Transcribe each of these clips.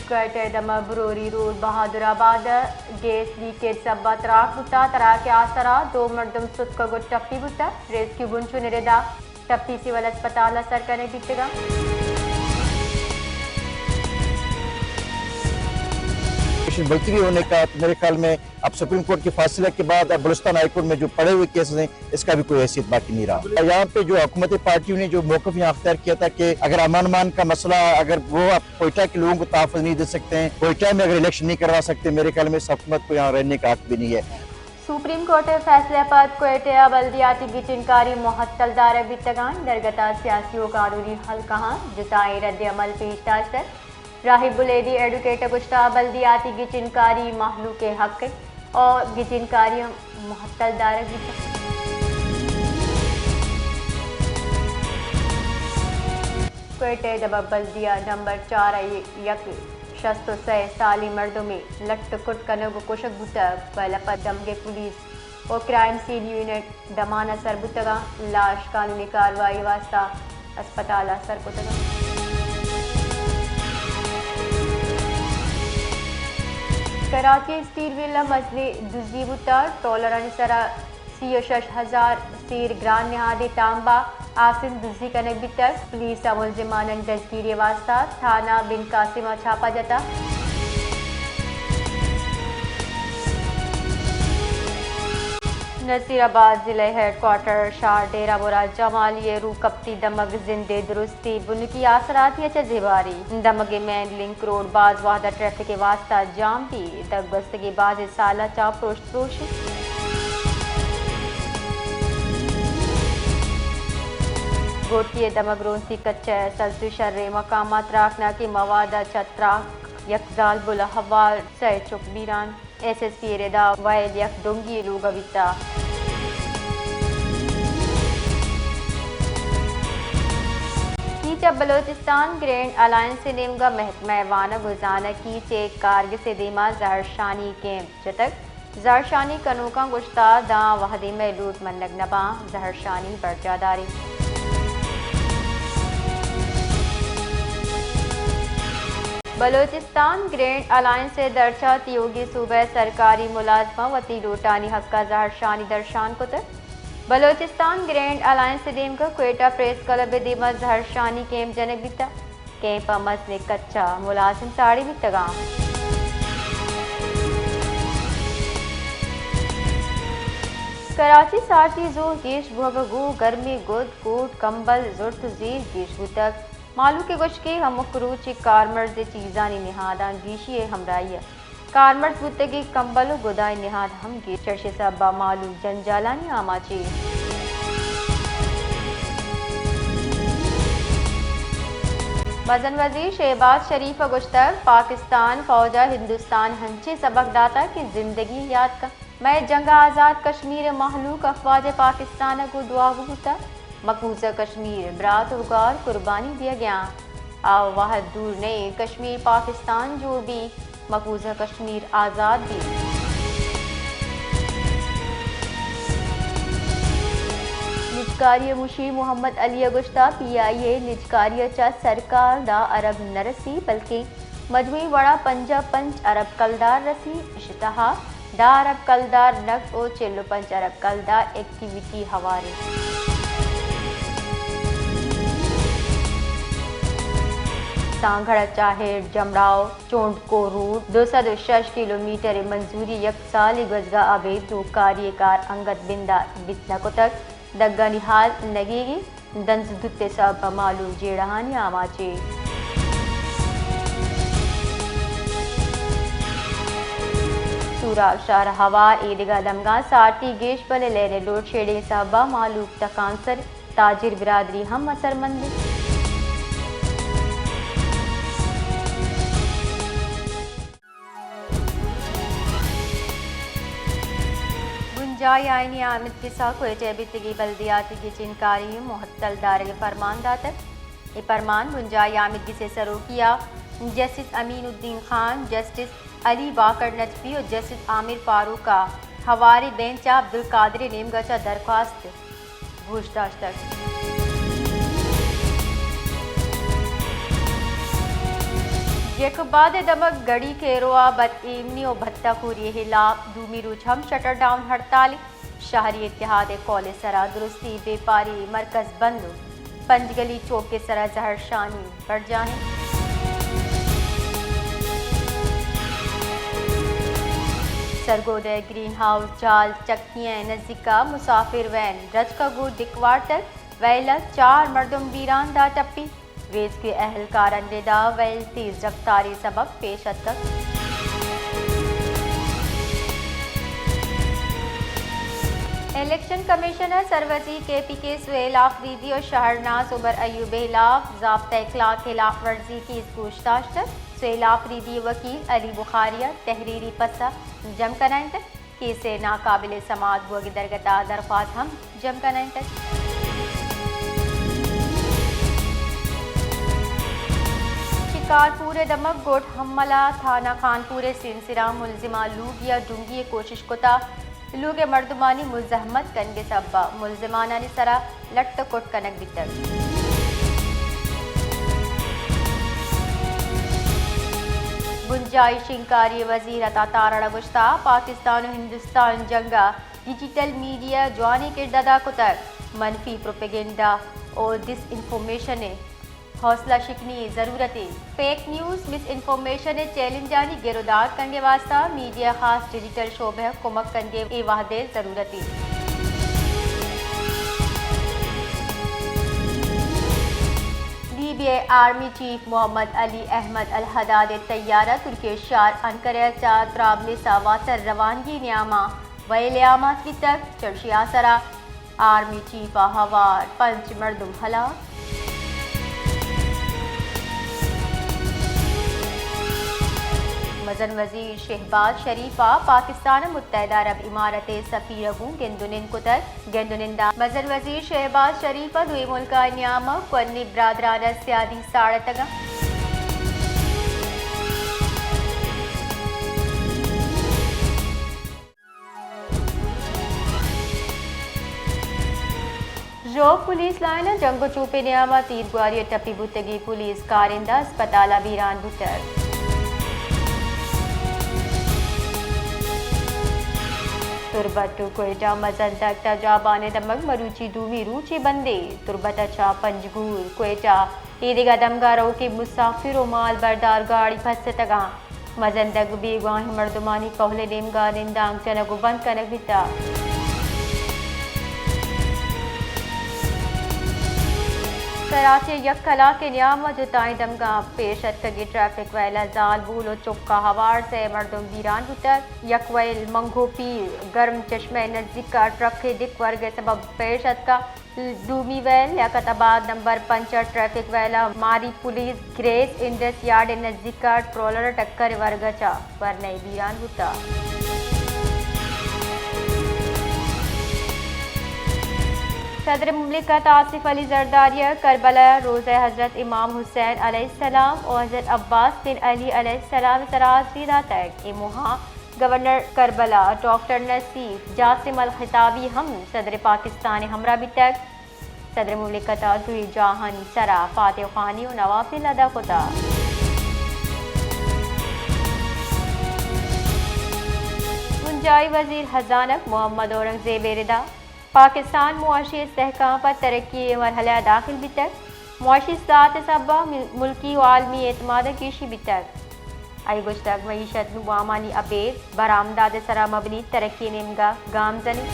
کوئٹہ ءِ دمگ بروری روڈ بہادر آباد ءَ گیس لیکیج سبب ءَ تراک بوتگ۔ تراک ءِ آسر ءَ دو مردم ستکگ ءُ ٹپی بوتگ۔ ریسکیو بنچ ءُ نرد ءَ ٹپی سول ہسپتال ءَ سر کنگ بیتگ۔ پیشن بڑھتی ہوئی ہونے کا، میرے خیال میں اب سپریم کورٹ کے فیصلے کے بعد اب بلوچستان ہائی کورٹ میں جو پڑے ہوئے کیسز ہیں، اس کا بھی کوئی حیثیت باقی نہیں رہا۔ یہاں پہ جو حکومتی پارٹیوں نے جو موقف یہاں اختیار کیا تھا کہ اگر امن امان کا مسئلہ، اگر وہ آپ کوئٹہ کے لوگوں کو تحفظ نہیں دے سکتے ہیں، کوئٹہ میں اگر الیکشن نہیں کروا سکتے، میرے خیال میں اس حکومت کو یہاں رہنے کا حق بھی نہیں ہے۔ سپریم کورٹ ءِ فیصلہ ءَ پد کوئٹہ ءَ بلدیاتی گچینکاری معطل دارگ بیتگ انت۔ درگت ءَ سیاسی ءُ قانونی حل کاہاں جتائیں رد عمل پیش داشتگ۔ راہی بلیدی ایڈوکیٹ ءَ گوشتگ، بلدیاتی گچینکاری مہلوک ءِ حق انت ءُ گچینکاری معطل دارگ بیتگ۔ کوئٹہ ءِ دمگ بلدیہ نمبر چار ءِ یک شست ءُ سئے سالی مردمے لٹ کٹ کنگ ءُ کشگ بوتگ۔ ویل ءَ پد دمگ ءِ پولیس ءُ کرائم سین یونٹ دمان ءَ سر بوتگ انت۔ لاش قانونی کاروائی ءِ واستہ ہسپتال ءَ سر کتگ انت۔ کراچی اسٹیل مل ءَ مزنیں دزی بوتگ۔ ٹرالرانی سر ءَ سی ءُ شش ہزار سیر گران نہادی تانبہ آسن دزی کنگ بیتگ۔ پولیس ءَ ملزمانانی دزگیری ءِ واستہ تھانہ بن قاسم ءَ چھاپہ جتگ۔ نصیر آباد ضلع ءِ ہیڈ کوارٹر شہر ڈیرہ مراد جمالی ءِ روکپتی دمگ زند ءِ درستی بنکی آسراتی ءَ چہ زیباری۔ دمگ ءِ مین لنک روڈ باز وہد ءَ ٹریفک ءِ واستہ جام بیت۔ دپ گوستگیں بازیں سال ءَ چہ پروشت پروش انت۔ گوٹی ءِ دمگ رونتی کچہ ءِ سبز ءُ شریں مقامات تراکناکیں مواد ءَ چہ تراک، یک زالبول ءُ ہوار، سئے چک بیران۔ ایس ایس پی ءِ ردا ویل یک ڈنگی لوگ ءَ بیتگ۔ کیچ ءَ بلوچستان گرینڈ الائنس ءِ نیمگ ءَ محکمہ وانگ ءُ زانگ کیچ ءِ کارگس ءِ دیما زہرشانی کیمپ جتگ۔ زہرشانی کنوکاں گوشتگ، داں وہدے مئے لوٹ منگ نہ باں، زہرشانی برجاہ داریں۔ بلوچستان گرینڈ الائنس ءِ درچ ءَ تیوگیں صوبہ ءِ سرکاری ملازماں وتی لوٹانی حق ءَ زہرشانی درشان کتگ۔ بلوچستان گرینڈ الائنس ءِ دیمگ ءَ کوئٹہ پریس کلب ءِ دیما زہرشانی کیمپ جنگ بیتگ۔ کیمپ ءَ مزنیں کچ ءَ ملازم ساڑی بیتگ انت۔ کراچی ءَ سارتی زور گیش بوگ ءَ گوں گرمیں گد، کوٹ، کمبل، زرت ءُ زیر گیش بوتگ۔ مہلوک ءِ گوشگ اِنت ہمک روچ ءَ کارمرز ءِ چیزانی نہاداں گیشی ءِ ہمراہی ءَ کارمرز بوتگیں کمبل ءُ گدانی نہاد ہم گیش، چرشی سبب ءَ مہلوک جنجالانی آماچ اِنت۔ مزن وزیر شہباز شریف ءَ گوشتگ، پاکستان فوج ءَ ہندوستان ءَ انچیں سبق داتگ کہ زندگی یات کنت۔ مئے جنگ ءَ آزاد کشمیر ءِ مہلوک افواج پاکستان ءَ گوں دعاگو بوتگ۔ مقبوضہ کشمیر ءِ برات ءُ گار قربانی دیگ ءَ اَنت۔ آ وہد دور نہ اِنت، کشمیر پاکستان جوڑ بیت، مقبوضہ کشمیر آزاد بیت۔ نجکاری ءِ مشیر محمد علی ءَ گوشتگ، پی آئی اے ءِ نجکاری ءَ چہ سرکار ءَ دہ ارب نہ رسیت، بلکیں مجموعی وڑ ءَ پنجاہ ءُ پنچ ارب کلدار رسیت، ایشی ءِ تہا دہ ارب کلدار نقد ءُ چل ءُ پنچ ارب کلدار ایکٹیویٹی ہوار اِنت۔ سانگھڑ ءَ چاہیڈ جمڑاؤ چونڈکو روڈ دو سد ءُ شش کلومیٹر ءِ منظوری یک سالے گوزگ ءَ ابید نوکاری ءِ کار انگت بندات بیت نہ کتگ، دگانی ہال نگیگ اِنت۔ دنز دوت ءِ سبب ءَ مہلوک جیڑہانی آماچ اِنت۔ سوراب شہر ءَ ہوار ایدگہ دمگاں سارتی گیش، بلے لین ءِ لوڈ شیڈنگ ءِ سبب ءَ مہلوک تکانسر، تاجر برادری ہم اثرمند اِنت۔ بنجاہی آئینی آمیدگس ءَ کوئٹہ ءَ بیتگیں بلدیاتی گچینکاری معطل دارگ ءِ پرمان داتگ۔ اے پرمان بنجاہی آمیدگس ءِ سروکی ءَ جسٹس امین الدین خان، جسٹس علی باقر نجفی ءُ جسٹس عامر فاروق ءَ ہواریں بینچ ءَ عبدالقادر ءِ نیمگ ءَ چہ درخواست گوش داشتگ۔ جیکب آباد ءِ دمگ گڑی کیرو ءَ بد ایمنی ءُ بھتہ کوری ءِ ہلاپ دومی روچ ہم شٹر ڈاؤن ہڑتالے۔ شہری اتحاد ءِ قول ءِ سرا درستی بیپاری مرکز بند ءُ پنجگلی چوک ءِ سرا زہرشانی برجاہ اِنت۔ سرگودھر ءِ گرین ہاؤس جال چکی ءِ نزیک ءَ مسافر وین درچک ءَ گوں ڈک وارتگ، ویل ءَ چار مردم بیران دات ٹپی۔ ریسکیو اہلکاراں ردا ویل تیز رفتاری سبب پیش اتکگ۔ الیکشن کمیشن ءِ سروزیر کے پی کے سہیل آفریدی ءُ شہرناز عمر ایوب ءِ ہلاپ ضابطہ اخلاق ہلاف ورزی کیس گوش داشتگ۔ سہیل آفریدی ءِ وکیل علی بخاری ءَ تحریری پسہ جم کنائینتگ۔ کیس ءِ ناقابل سماعت بوگ ءِ درگت ءَ درخواست ہم جم کنائینتگ۔ شکارپور ءِ دمگ گوٹ ہمل ءَ تھانہ خانپور ءِ سینسراں ملزماں لوگی ءَ ڈنگی ءِ کوشش کتگ۔ لوگ ءِ مردمانی مزاحمت کنگ ءِ سبب ءَ ملزمانانی سرا لٹ ءُ کٹ کنگ بیتگ۔ بنجاہی شنگکاری ءِ وزیر عطا تارڑ ءَ گوشتگ، پاکستان ءُ ہندوستان جنگ ءَ ڈیجیٹل میڈیا ءَ جوانیں کڑد ادا کتگ، منفی پروپیگنڈا ءُ ڈس انفارمیشن ءِ حوصلہ شکنی ءِ ضرورت اِنت۔ فیک نیوز، مس انفارمیشن ءِ چیلنجانی گر ءُ دار کنگ ءِ واستہ میڈیا ءَ خاص ڈیجیٹل شعبہ ءَ کمک کنگ ءِ اے وہد ءِ ضرورت اِنت۔ لیبیا ءِ آرمی چیف محمد علی احمد الحداد ءِ طیارہ ترکی ءِ شہر انقرہ ءَ چہ طرابلس ءَ واتر روانگی ءِ نیام ءَ ویل ءِ آماچ بیتگ۔ چرشی ءِ آسر ءَ آرمی چیف ءَ ہوار پنچ مردم ہلاک۔ مزن وزیر شہباز شریف ءَ پاکستان ءَ متحدہ عرب امارات ءِ سفیر ءَ گوں گند ءُ نند کتگ۔ گند ءُ نند ءَ مزن وزیر شہباز شریف ءَ دوئیں ملکانی نیام ءَ کوہنیں برادرانہ سیادی ساڑتگ اَنت۔ ژوب پولیس لائن ءَ جنگ ءُ چوپ ءِ نیام ءَ تیرگواری ءَ ٹپی بوتگیں پولیس کارندہ اسپتال ءَ بیران بوتگ۔ تربت ءُ کوئٹہ مزن دگ تجابان ءِ دمگ مروچی دومی روچے بندے۔ تربت ءَ چہ پنجگور، کوئٹہ، اے دگہ دمگا روکیں مسافر ءُ مال بردار گاڑی پسّتگ اَنت۔ مزن دگ بیگواہیں مردمانی کہول ءِ نیمگا نندانک جنگ ءُ بند کنگ بیتگ۔ کراچی ءَ یک کلاک ءِ نیام ءَ جتائیں دمگاں پیش اتکگیں ٹریفک ویل ءَ زالبول ءُ چک ءَ ہوار سئے مردم بیران بوتگ۔ یک ویل منگھو پیر گرم چشمہ ءِ نزیک ءَ ٹرک ءِ ڈک ورگ ءِ سبب پیش اتکگ۔ دومی ویل لیاقت آباد نمبر پنچ ءِ ٹریفک ویل ءَ ماری پولیس گریس انڈس یارڈ ءِ نزیک ءَ ٹرالر ءِ ٹکر ءِ ورگ ءَ چہ ورنائے بیران بوتگ۔ صدر مملکت آصف علی زرداری ءَ کربلا ءَ روضہ حضرت امام حسین علیہ السلام ءُ حضرت عباس بن علی علیہ السلام ءِ سرا حاضری داتگ۔ اے موہ ءَ گورنر کربلا ڈاکٹر نصیف جاسم الختابی ہم صدر پاکستان ءِ ہمراہ بیتگ۔ صدر مملکت ءَ دوئیں جاہانی سرا فاتح خوانی ءُ نوافل ادا کتگ۔ بنجاہی وزیر خزانہ محمد اورنگزیب ءِ ردا پاکستان معاشی استحکام ءَ پد ترقی ءِ مرحلہ ءَ داخل بیتگ۔ معاشی اصلاحات ءِ سبب ءَ مل-، ملکی ءُ عالمی اعتماد ءَ گیشی بیتگ۔ آئی ءَ گوشتگ، معیشت نوں وامانی ابید برآمدات ءِ سرا مبنی ترقی ءِ نیمگا گام جنی۔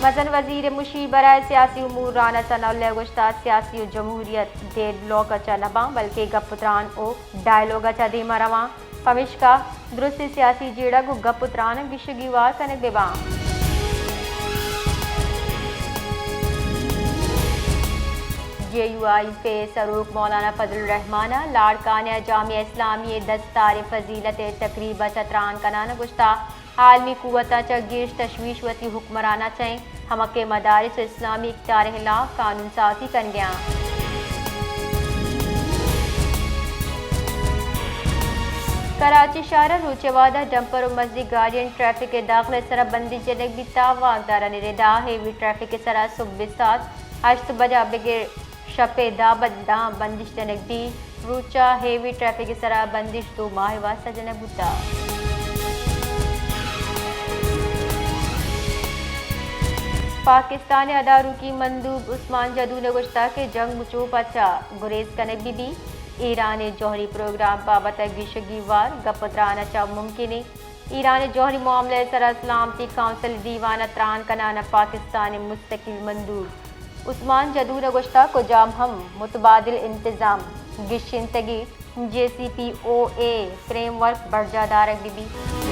مزن وزیر ءِ مشیر برائے سیاسی امور رانا ثناء اللہ ءَ گوشتگ، سیاسی ءُ جمہوریت ڈیڈ لاک ءَ چہ نہ باں، بلکیں گپ ءُ تران ءُ ڈائیلاگ ءَ چہ دیما رواں۔ پمیشکا درستیں سیاسی جیڑہ گوں گپ ءُ تراناں گیشگی ہوار کنگ بہ باں۔ جے یو آئی ایف ءِ سروک مولانا فضل الرحمان ءَ لاڑکانہ ءَ جامعہ اسلامی ءِ دستار ءِ فضیلت ءِ تقریب ءَ چہ تران کنان ءَ گوشتگ، عالمی قوتاں چہ گیش تشویش وتی حکمراناں چہ ایں ہمک ءِ مدارس ءُ اسلامی اقدار ءِ ہلاپ قانون سازی کنگ ءَ آں۔ کراچی شہر ءَ روچ ءِ وہد ءَ ڈمپر ءُ مزنیں گاڑیانی ٹریفک ءِ داخل ءِ سرا بندی جنگ بیتگ۔ واکدارانی ردا ہیوی ٹریفک ءِ سرا سہب ءِ ساعت ہشت بج ءَ بگر شپ ء دہ بنداں بندش جنگ بیت، روچ ء ہیوی ٹریفک ء سرا بندش دو ماہ ء واستہ جنگ بوتگ۔ پاکستان ء ادارکی مندوب عثمان جدون ء گوشتگ کہ جنگ مچو پچ ء گریز کنگ بہ بیت، ایران ء جوہری پروگرام بابت ء گیش ء گیوار گپ ء تران ء چہ ممکن انت۔ ایران ء جوہری معاملہ ء سرا سلامتی کونسل ء دیوان ء تران کنان ء پاکستان ء مستقل مندوب عثمان جدون ء گوشتگ، کجام ہم متبادل انتظام گیشینتگی جے سی پی او اے فریم ورک برجاہ دارگ بہ بیت۔